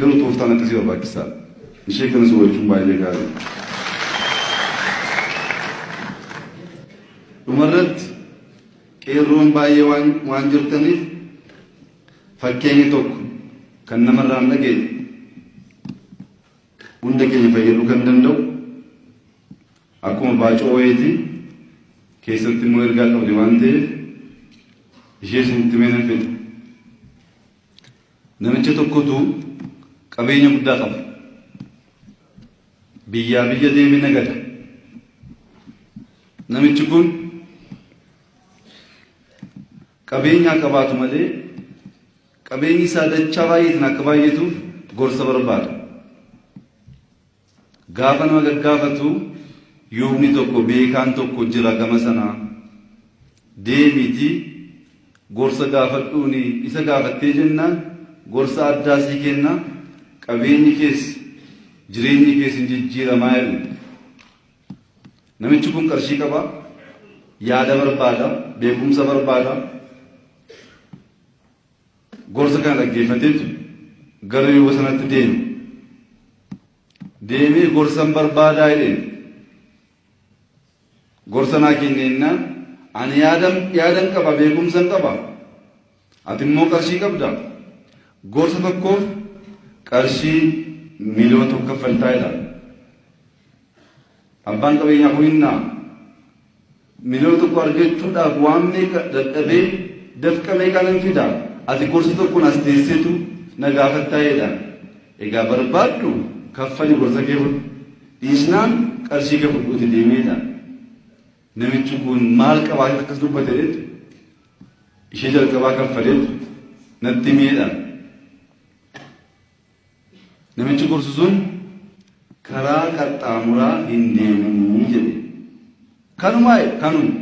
Garuu tooftaan akkasii barbaachisaadha. Ishee kanas hubachuun baay'ee gaariidha. Dhumarratti qeerroon baay'ee waan jirtaniif fakkeenyi tokko kan namarraa hin dhageenye hunda keenya fayyaduu kan danda'u akkuma baacoo wayiiti keessatti immoo ergaa qabdi waan ta'eef ishee isinitti himee nan fixa. Namicha tokkotu qabeenya guddaa qaba. Biyyaa biyya deemee nagada. Namichi kun qabeenyaa qabaatu malee qabeenyi isaa dachaa baay'eetiin akka baay'atuuf gorsa barbaada. Gaafa nama gaggaafatu yuubni tokko beekaan tokko jira gama sanaa. Deemiitii gorsa gaafadhuuni isa gaafattee jennaan gorsa addaa sii kenna qabeenyi kees jireenyi kees hin jijjiiramaa jedhu. Namichi kun qarshii qaba, yaada barbaada, beekumsa barbaada. Gorsa kana dhaggeeffateetu gara yuuba sanatti deeme. Deemee gorsan barbaadaa jedheen. Gorsa naa kenni jennaan ani yaadan qaba beekumsan qaba. Ati immoo qarshii qabda. Gorsa tokkoof qarshii 1,000,000 kaffaltaa jedha. Abbaan qabeenyaa kun hin na'a. 1,000,000 argachuudhaaf waan meeqa dadhabee dafqa meeqa nan fida. Ati gorsa tokkoon as teesseetu na gaafattaa jedha. Egaa barbaaddu kaffali gorsa kee fudhu. Dhiisnaan qarshii kee fudhuuti deemeedha. Namichi kun maal qabaatee akkas dubbate jedheetu ishee jalqabaa kaffaleetu natti miidha. Namichi gorsu sun karaa qaxxaamuraa hin deeminii jedhe. Kanumaa kanuma.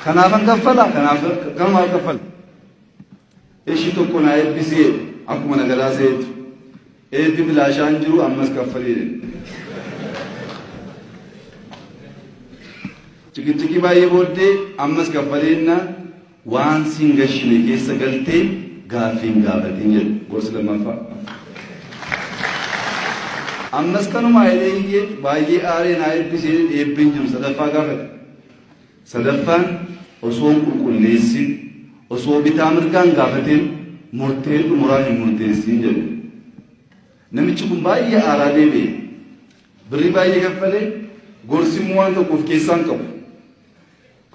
Kanaafan kaffala kanaaf kanumaaf kaffala. Ishii tokko naa eebbisee akkuma nagadaa seetu. Eebbi bilaashaan jiru ammas kaffalii jedhe. Ciqiciqii baay'ee booddee ammas kaffaleennaan waan siin gashine keessa galtee gaaffii hin gaafatin jedhe gorsi lammaffaa. Ammas kanumaa jedhee iyyee baay'ee aaree naa eebbisee eebbi hin jiru sadaffaa gaafate. Sadaffaan osoo hin qulqulleessin, osoo bitaa mirgaan gaafatin murtee xumuraa hin murteessin jedhe. Namichi kun baay'ee aaraa deebi'e. Birrii baay'ee kaffalee gorsi immoo waan tokko of keessaa hin qabu.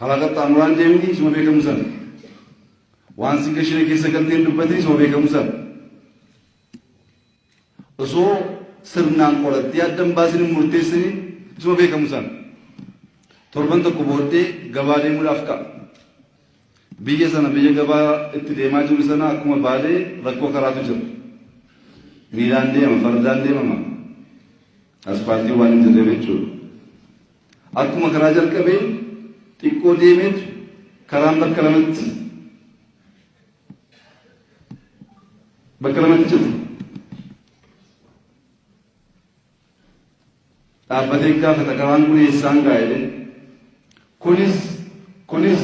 Karaa qaxxaamuraa hin deemini isuma beekamu sana. Waan si gashine keessa galtee hin dubbatin isuma beekamu sana. Osoo sirnaan qorattee adda hin baasin hin murteessini isuma beekamu sana. Torban tokko booddee gabaa deemuudhaaf ka'a. Biyya sana biyya gabaa itti deemaa jiru sana akkuma Baalee rakkoo karaatu jira. Miilaan deema, fardaan deemama. Aspaaltii waan hin jirreef jechuudha. Akkuma karaa jalqabee xiqqoo deemeetu karaan bakka lamatti cita. Dhaabbatee gaafata karaan kun eessaan ga'a jedhee. Kunis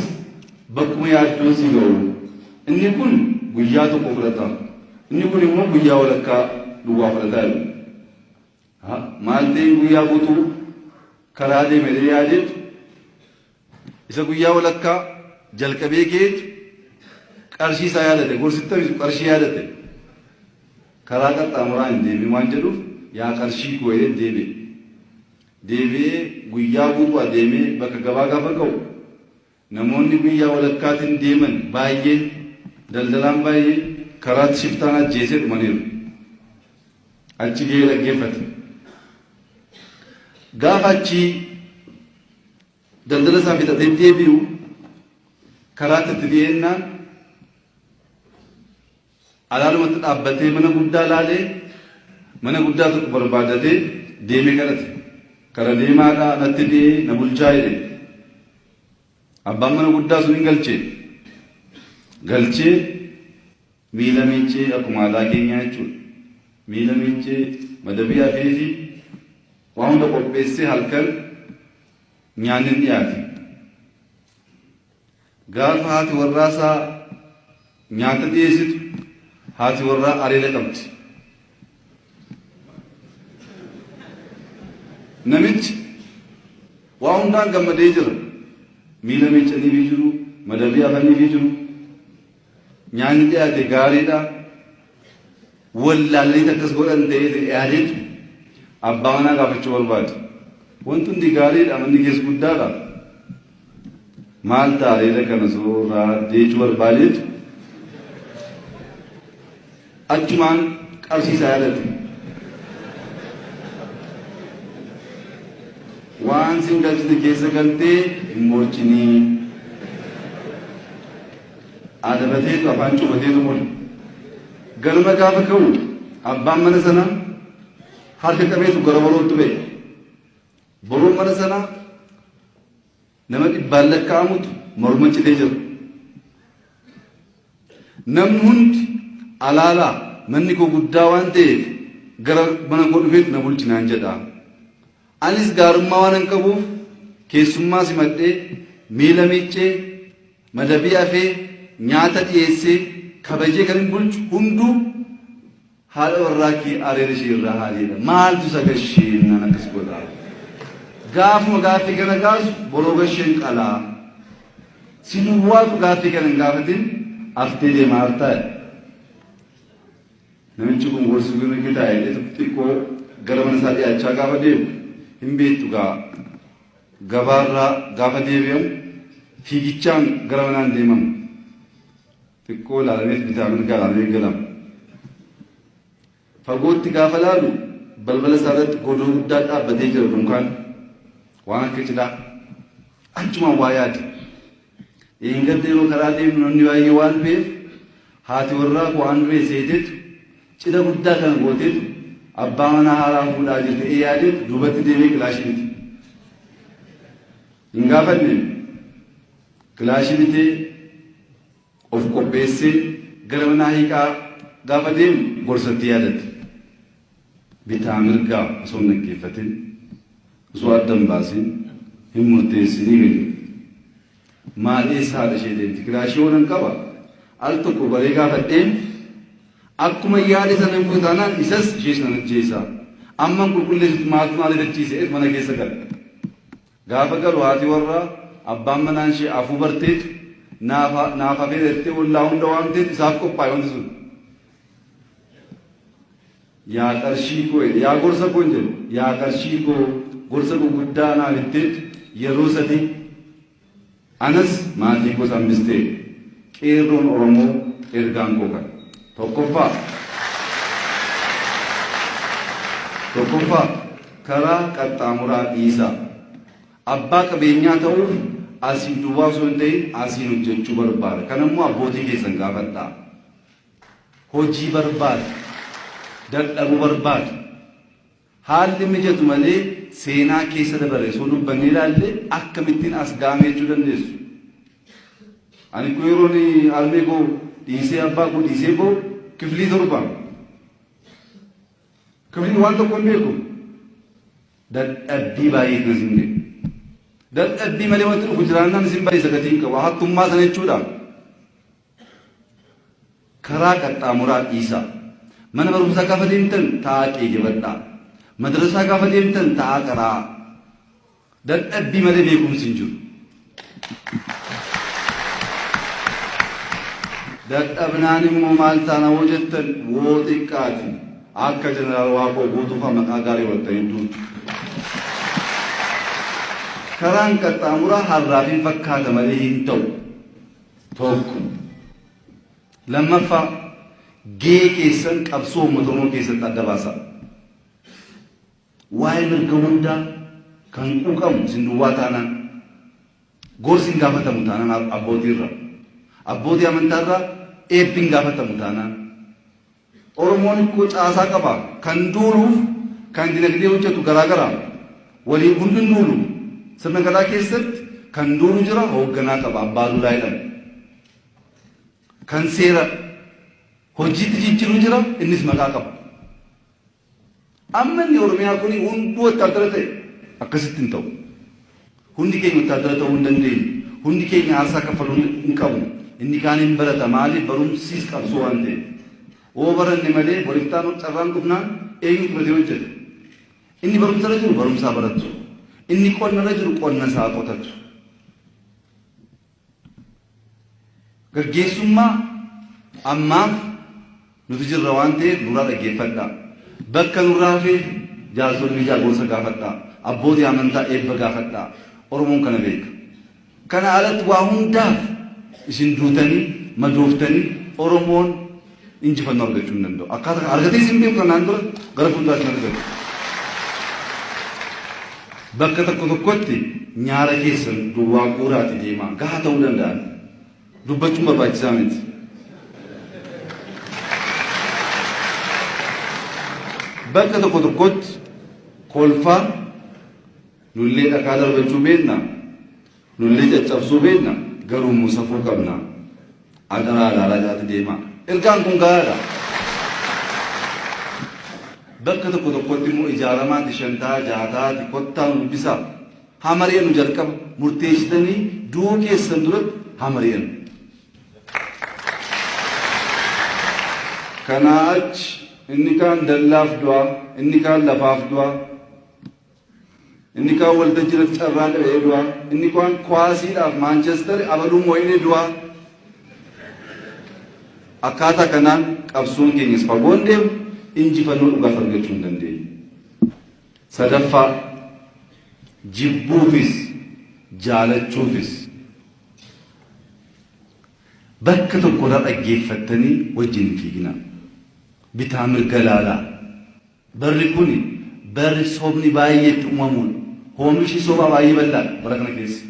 bakkuma yaaddoon si ga'u. Inni kun guyyaa tokko fudhata. Inni kun immoo guyyaa walakkaa duwwaa fudhataa jedhu. Maal ta'een guyyaa guutuu karaa deeme jedhee yaadeetu isa guyyaa walakkaa jalqabee keetu qarshii isaa yaadate gorsitti hafisu qarshii yaadate karaa qaxxaamuraa hin deebiin waan jedhuuf yaa qarshii koo jedhee deebi'e. Deebi'ee guyyaa guutuu adeemee bakka gabaa gaafa ga'u namoonni guyyaa walakkaatiin deeman baay'een daldalaan baay'ee karaatti shiftaan ajjeesee dhumaniiru. Achi ga'ee dhaggeeffate. Gaafa achii daldala isaa fixatee deebi'u karaatti itti dhiyeennaan alaalumatti dhaabbatee mana guddaa laalee mana guddaa tokko barbaadatee deemee kadhate. Kara deemaadhaa natti dhi'ee na bulchaa jedhe. Abbaan mana guddaa sun hin galchee. Galchee miila miiccee akkuma aadaa keenyaa jechuudha. Miila miiccee madabii afeefii waan hunda qopheessee halkan nyaanni hin dhiyaate. Gaafa haati warraasaa Nyaata dhiyeessitu haati warraa areeda qabdi. Namichi waa hundaan gammadee jira. Miila miiccaniifii jiru, madabii afaniifii jiru. Nyaanni dhiyaate gaariidha. Wallaalanii akkas godhan ta'ee yaadeetu abbaa manaa gaafachuu barbaade. Wanti hundi gaariidha, manni kees guddaadha. Maal ta'a areeda kana suuraa jechuu barbaadeetu achumaan qabsiisaa yaadate. Waan sin galchite keessa galtee hin morchinii. Adabateetu afaan cufateetu bule. Ganama gaafa ka'u abbaan mana sanaa harka qabeetu gara borootti ba'e. Boroon mana sanaa nama dhibbaan lakkaa'amutu morma citee jira. Namni hundi alaalaa manni koo guddaa waan ta'eef gara mana koo dhufeetu na bulchi naan jedha. Anis gaarummaa waanan qabuuf keessummaa simadhee, miila miiccee, madabii afee, nyaata dhiyeessee, kabajee kanin bulchu hunduu haadha warraa kee areeda ishee irraa haadeedha. Maaltu isa gashee naan akkas godha? Gaafuma gaaffii kana kaasu boroo gasheen qalaa. Si duwwaatu gaaffii kana hin gaafatin aftee deemaa hartaa. Namichi kun gorsi kun rigitaa jedhee xiqqoo gara mana isaa dhiyaachaa gaafa deemu hin beektu gaa gabaarraa gaafa deebi'amu fiigichaan gara manaan deemamu. Xiqqoo ilaalameet bitaa mirgaa ilaalamee galama. Fagootti gaafa laalu balbala isaa irratti godoo guddaa dhaabbatee jira dunkaan waan akka cidhaa. Achumaan waa yaade. Dheengadda yeroo karaa deemnu namni baay'ee waan dhufeef haati warraa koo waan dhufee seeteetu cidha guddaa kana gooteetu abbaa manaa haaraa fuudhaa jirti ee yaadeetu duubatti deemee kilaashii bite. Hin gaafanne kilaashii bitee of qopheessee gara manaa hiiqaa gaafa deemu gorsatti yaadate. Bitaa mirgaa osoo hin dhaggeeffatin, osoo adda hin baasin, hin murteessinii gadi. Maal eessa haadha ishee deemti? Kilaashii hoo nan qaba? Al tokko baree gaafadheen akkuma yaade sana hin fuute taanaan isas ishees nan ajjeesa. Amman qulqulleessutti maaltu na ariifachiise mana keessa gala. Gaafa galu haati warraa abbaan manaan ishee afuu barteetu naaf naaf hafeera jettee ollaa hunda waamteetu isaaf qophaa'e wanti sun. Yaa qarshii koo jedhe yaa gorsa koo hin jedhu yaa qarshii koo gorsa guguddaa naaf itteetu yeroo sadii anas maatii koos hambistee qeerroon Oromoo ergaan koo kana. Tokkoffaa Tokkoffaa karaa qaxxaamuraa dhiisaa. Abbaa qabeenyaa ta'uuf asiin duwwaa osoo hin ta'in asiin hojjechuu barbaada. Kana immoo abbootii keessan gaafadhaa. Hojii barbaada. Dadhabuu barbaada. Haalli mijatu malee seenaa keessa dabarre osoo dubbannee ilaalle akkamittiin as ga'ame jechuu dandeessu. Ani kun yeroon harmee koo dhiisee abbaa koo dhiisee ba'u kiflii torba. Kifliin waan tokko hin beeku. Dadhabbii baay'eetu isin ga'e. Dadhabbii malee wanti dhufu jiraannaan isin balleessa gatii hin qabu. Hattummaa sana jechuudha. Karaa qaxxaamuraa dhiisaa. Mana barumsaa gaafa deemtan taa'aa qeeyyabadhaa. Madrasaa gaafa deemtan taa'aa qara'aa. Dadhabbii malee beekumsi hin jiru. Dadhabnaan immoo maal taana hoo jettan woo xiqqaati. Akka Jeneraal Waaqoo Guutuufaa maqaa gaarii horattanii duutu. Karaan qaxxaamuraa har'aaf hin fakkaata malee hin ta'u. Tokko. Lammaffaa, gahee keessan qabsoo uummata Oromoo keessatti adda baasaa. Waa'ee mirga hundaa kan quuqamu isin duwwaa taanaan, gorsi hin gaafatamu taanaan abbootii irraa, abbootii amantaa irraa eebbi hin gaafatamu taanaan. Oromoon ikkoo caasaa qaba. Kan duuluuf kan dinagdee hojjetu garaagara. Waliin hundi hin duulu. Sirna Gadaa keessatti kan duulu jira hoogganaa qaba Abbaa Duulaa jedhama. Kan seera hojiitti jijjiiru jira innis maqaa qaba. Amma inni Oromiyaa kun hunduu wattaaddara ta'e akkasitti hin ta'u. Hundi keenya wattaaddara ta'uu hin dandeenyu. Hundi keenya aarsaa kaffaluu hin qabnu. Inni kaan hin barata maaliif barumsiis qabsoo waan ta'eef. Hoo baranne malee boriftaan carraan dhufnaan eenyu fudhatee hojjeta? Inni barumsarra jiru barumsaa baratu. Inni qonnarra jiru qonna isaa qotatu. Gaggeessummaa ammaaf nuti jirra waan ta'eef nurraa dhaggeeffadhaa. Bakka nurraa hafeef jaarsolii biyyaa gorsa gaafadhaa. Abbootii amantaa eebba gaafadhaa. Oromoon kana beeka. Kana alatti waa hundaaf isin duutanii madooftanii Oromoon injifannoo argachuu hin danda'u. Akkaataa kana argatee isin beeku kanaan dura gara fuulduraatti hin argatu. Bakka tokko tokkotti nyaara keessan duwwaa guuraati deemaa gahaa ta'uu danda'an. Dubbachuun barbaachisaa miti. Bakka tokko tokkotti kolfaa nullee dhakaa darbachuu beekna, nullee caccabsuu beekna, garuu immoo safuu qabna. Adaraa ilaalaa jiraatti deemaa. Ergaan kun gahaadha. Bakka tokko tokkotti immoo ijaaramaati shantaa jaataati kottaa nu dubbisaa. Haa mari'annu jalqaba murteessitanii du'uu keessan duratti haa mari'annu. Kanaa achi inni kaan dallaaf du'a, inni kaan lafaaf du'a, inni kaan waltajjii irratti carraan dhabee du'a, inni kaan kwaasiidhaaf Maanchestar abaluu moo'inee du'a. Akkaataa kanaan qabsoon keenyas fagoon deemu injifannoo dhugaas argachuu hin dandeenyu. Sadaffaa, jibbuufis jaalachuufis bakka tokkorraa dhaggeeffattanii wajjin hin fiiginaa. Bitaa mirga ilaalaa. Barri kun barri sobni baay'ee itti uumamuudha. Oomishni sobaa baay'ee bal'aadha bara kana keessa.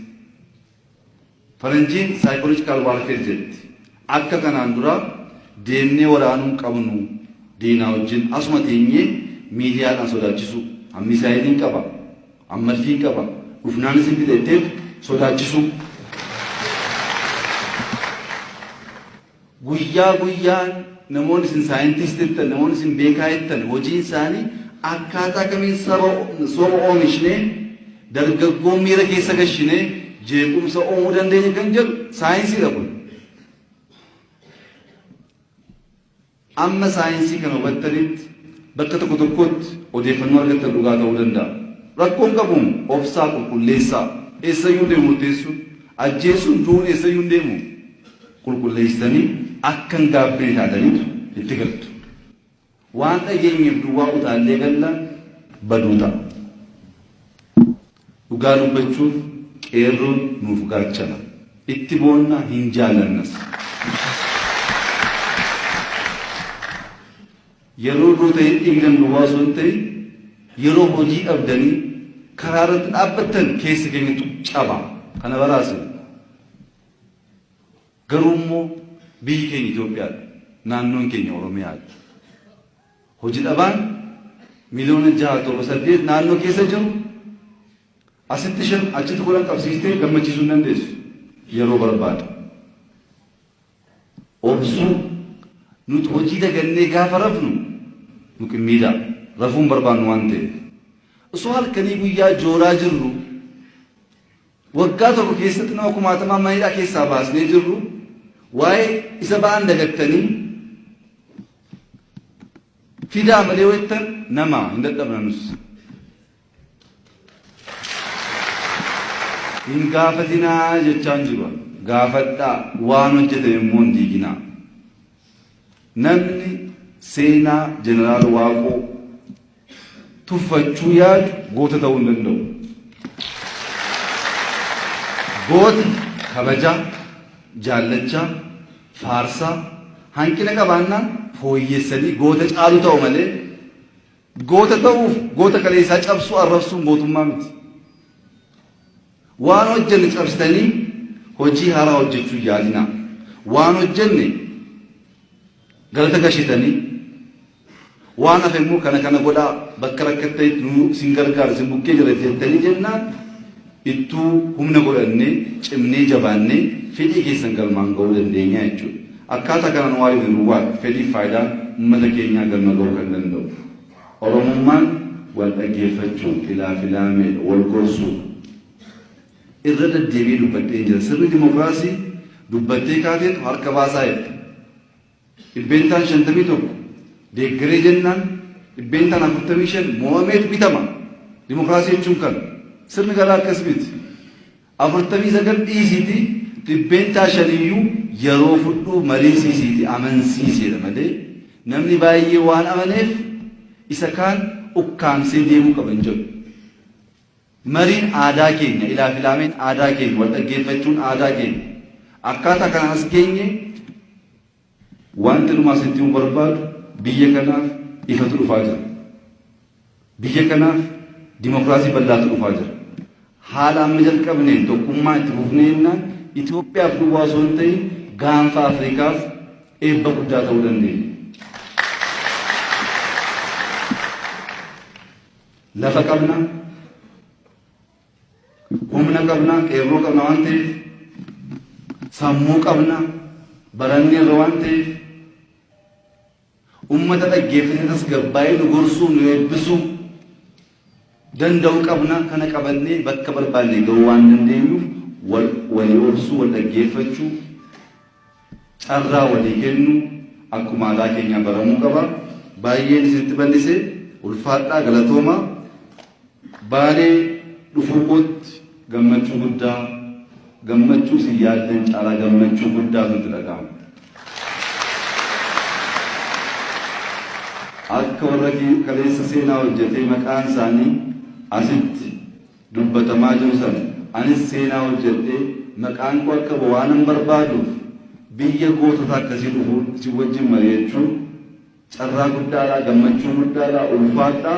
Faranjiin psychological warfare jetti. Akka kanaan dura deemnee waraanuu hin qabnu diinaa wajjin asuma teenyee miidiyaadhaan sodaachisuu. An misaayiliin qaba, an madfiin qaba, dhufnaan isin fixa jetteetu sodaachisuu. Guyyaa guyyaan namoonni isin saayintiist jettan, namoonni isin beekaa jettan hojiin isaanii akkaataa kamiin saba soba oomishnee dargaggoo miira keessa gashinee jeequmsa uumuu dandeenya kan jedhu saayinsiidha kun. Amma saayinsii kana hubattanitti bakka tokko tokkotti odeeffannoo argattan dhugaa ta'uu danda'a. Rakkoon qabuun obsaa qulqulleessaa eessayyuu hin deemu murteessuun ajjeesuun du'uun eessayyuu hin deemu qulqulleessitanii akka hin gaabbine taataniitu itti galtu. Waan dhageenyeef duwwaa utaallee gallaan baduu ta'a. Dhugaa dubbachuuf qeerroon nuuf gaachana. Itti boonna hin jaallannas. Yeroo duutanii dhiigdan duwwaa osoo hin ta'in yeroo hojii dhabdanii karaa irratti dhaabbattan keessa keenyatu caba. Kana baraasin. Garuu immoo biyyi keenya Itoophiyaadha. Naannoon keenya Oromiyaadha. Hojii dhabaan miliyoona 6 7 8 naannoo keessa jiru asitti 5 achitti 10 qabsiistee gammachiisuu hin dandeessu. Yeroo barbaada. Obsuu nuti hojii dagannee gaafa rafnu nu qimmiida. Rafuu hin barbaannu waan ta'eef. Osoo halkanii guyyaa jooraa jirru waggaa tokko keessatti nama kumaatamaa mana hidhaa keessaa baasnee jirru waa'ee isa ba'an dagattanii fidaa malee wettan nama hin dadhabna nus. Hin gaafatinaa jechaan jiru. Gaafadhaa waan hojjetame immoo hin diiginaa. Namni seenaa Jeneraal Waaqoo tuffachuu yaadu goota ta'uu hin danda'u. Goota kabajaa, jaallachaa, faarsaa, hanqina qabaannaan fooyyessanii goota caalu ta'u malee goota ta'uuf goota kaleessaa cabsuu arrabsuun gootummaa miti. Waan hojjenne cabsitanii hojii haaraa hojjechuu yaalinaa. Waan hojjenne galata gashitanii waan hafe immoo kana kana godhaa bakka rakkattanitti nu isin gargaara isin bukkee jira jettanii jennaan ittuu humna godhannee cimnee jabaannee fedhii keessan galmaan ga'uu dandeenya jechuudha. Akkaataa kanaan waan hin duwwaa fedhii faayidaan uummata keenyaa galma ga'uu kan danda'u. Oromummaan wal dhaggeeffachuun ilaa filaameedha, wal gorsuu. Irra deddeebi'ee dubbadheen jira. Sirni dimokiraasii Dubbattee kaateetu harka baasaa jette. Dhibbeentaan 51 deeggaree jennaan dhibbeentaan 45 mo'ameetu bitama. Dimokiraasii jechuun kana. Sirni Gadaa akkas miti. 49 dhiisiitii dhibbeentaa shaniyyuu yeroo fudhuu mariisiisiitii amansiiseedha malee namni baay'ee waan amaneef isa kaan ukkaamsee deemuu qaba hin jedhu. Mariin aadaa keenya, ilaaf ilaameen aadaa keenya, wal dhaggeeffachuun aadaa keenya. Akkaataa kanaan as geenye. Wanti dhumaa sitti himuu barbaadu biyya kanaaf ifatu dhufaa jira. Biyya kanaaf dimokiraasii bal'aatu dhufaa jira. Haala amma jalqabneen tokkummaa itti fufnee jennaan Itoophiyaaf duwwaa osoo hin ta'in gaanfa Afrikaaf eebba guddaa ta'uu dandeenya. Lafa qabna, humna qabna, qeerroo qabna waan ta'eef, sammuu qabna, baranneerra waan ta'eef, ummata dhaggeeffatee tasgabbaa'ee nu gorsuu, nu eebbisuu danda'u qabna. Kana qabannee bakka barbaanne ga'uu waan dandeenyuuf wal walii obsuu, wal dhaggeeffachuu, carraa walii kennuu akkuma aadaa keenyaa baramuu qaba. Baay'een isinitti bal'ise, ulfaadhaa, galatoomaa. Baalee dhufuu kootti gammachuu guddaa, gammachuu isin yaaddan caalaa gammachuu guddaatu natti dhaga'ama. Akka warra kaleessa seenaa hojjetee maqaan isaanii asitti dubbatamaa jiru sana anis seenaa hojjedhee maqaan koo akka ba'u waanan barbaaduuf biyya gootota akkasii dhufuun isin wajjin mari'achuun carraa guddaadha, gammachuu guddaadha, ulfaadha.